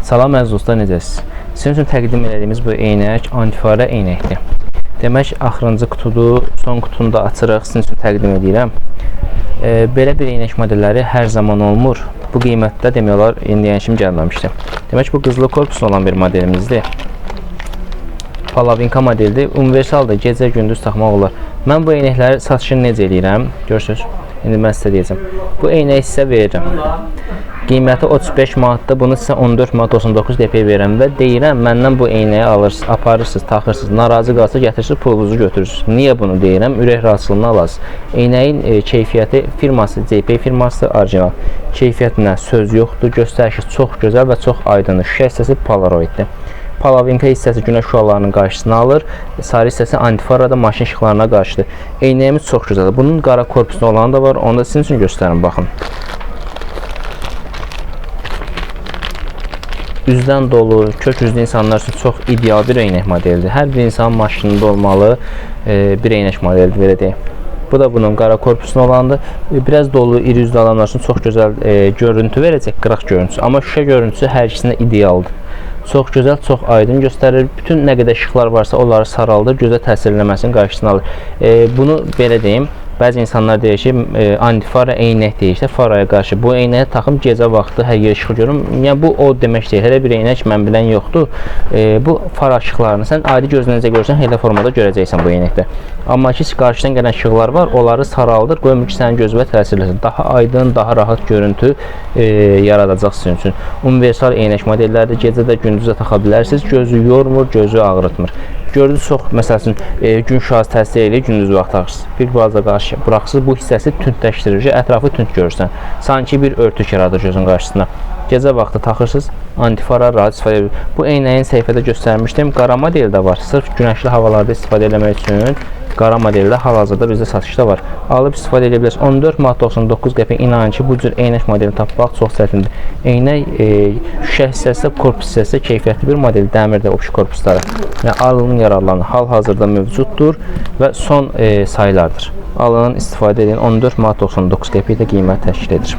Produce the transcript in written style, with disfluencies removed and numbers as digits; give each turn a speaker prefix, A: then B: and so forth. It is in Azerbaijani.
A: Salam əziz dostlar, necəsiniz? Sizin üçün təqdim elədiyimiz bu eynək antifara eynəkdir. Demək, axırıncı qutudur, son qutunu da açırıq, sizin üçün təqdim edirəm. Belə bir eynək modelləri hər zaman olmur. Bu qiymətdə demək olar, indiyən kimi gəlməmişdi. Demək, bu qızılı korpuslu olan bir modelimizdir. Palavinka modeldir, universaldır, gecə gündüz taxmaq olar. Mən bu eynəkləri satışını necə eləyirəm? Görürsünüz, indi mən sizə deyəcəm. Bu eynəyi sizə verirəm. Qiyməti 35 manatdır. Bunu sizə 14 manat 99 qəpiyə verirəm və deyirəm, məndən bu eynəyi alırsınız, aparırsınız, taxırsınız, narazı qalsa gətirirsiniz, pulunuzu götürürsünüz. Niyə bunu deyirəm? Ürək razılığını alasınız. Eynəyin keyfiyyəti firması, CP firması orijinal. Keyfiyyətinə söz yoxdur, göstərişi çox gözəl və çox aydındır. Şüşə hissəsi Polaroiddir. Palavinka hissəsi günəş şüalarının qarşısını alır. Sarı hissəsi antifarada maşın işıqlarına qarşıdır. Eynəyimiz çox gözəldir. Bunun qara korpuslu olanı da var. Onu da sizin üçün göstərim, baxın. Üzdən dolu, kök üzlü insanlar üçün çox ideal bir eynək modelidir. Hər bir insanın maşınında olmalı bir eynək modelidir, belə deyim. Bu da bunun qara korpuslu olandır. Biraz dolu, iri üzlü adamlar üçün çox gözəl görüntü verəcək, qıraq görüntüsü. Amma şüşə görüntüsü hər ikisinə idealdır. Çox gözəl, çox aydın göstərir. Bütün nə qədər işıqlar varsa onları saraldır, gözə təsir eləməsinin qarşısını alır. Bunu belə deyim, bəzi insanlar deyir ki, antifara eynək deyir işte, faraya qarşı. Bu eynəyi taxım gecə vaxtı hər yer işığı görüm. Yəni bu o demək deyil. Hələ bir eynək mən bilən yoxdur. Bu fara işıqlarını sən adi gözlə necə görsən, elə formada görəcəksən bu eynəkdə. Amma ki, qarşıdan gələn işıqlar var, onları saraldır, qoymur ki, sənin gözünə təsir eləsin. Daha aydın, daha rahat görüntü yaradacaq sizin üçün. Universal eynək modellərdir. Gecə də gündüz də taxa bilərsiniz. Gözü yormur, gözü ağrıtmır. Gördünüz, çox, məsəl üçün, gün şüası təsir eləyir, gündüz vaxt taxırsınız. Bir balaca qarşı buraxsız, bu hissəsi tündləşdirir ki, ətrafı tünd görürsən. Sanki bir örtük yaradır gözün qarşısında. Gecə vaxtı taxırsınız, antifara rahat istifadə edir. Bu eynəyin səhifədə göstərmişdim. Qara modeli də var. Sırf günəşli havalarda istifadə eləmək üçün qara modeli də hal-hazırda bizdə satışda var. Alıb istifadə edə bilərsiniz. 14 manat 99 qəpik, inanın ki, bu cür eynək modelini tapmaq çox çətindir. Eynək şüşə hissəsi, korpus hissəsi keyfiyyətli bir model, dəmirdə o korpusları. Yəni alın, yararlanın. Hal-hazırda mövcuddur və son saylardır. Alın, istifadə edin. 14 manat 99 qəpik də qiymət təşkil edir.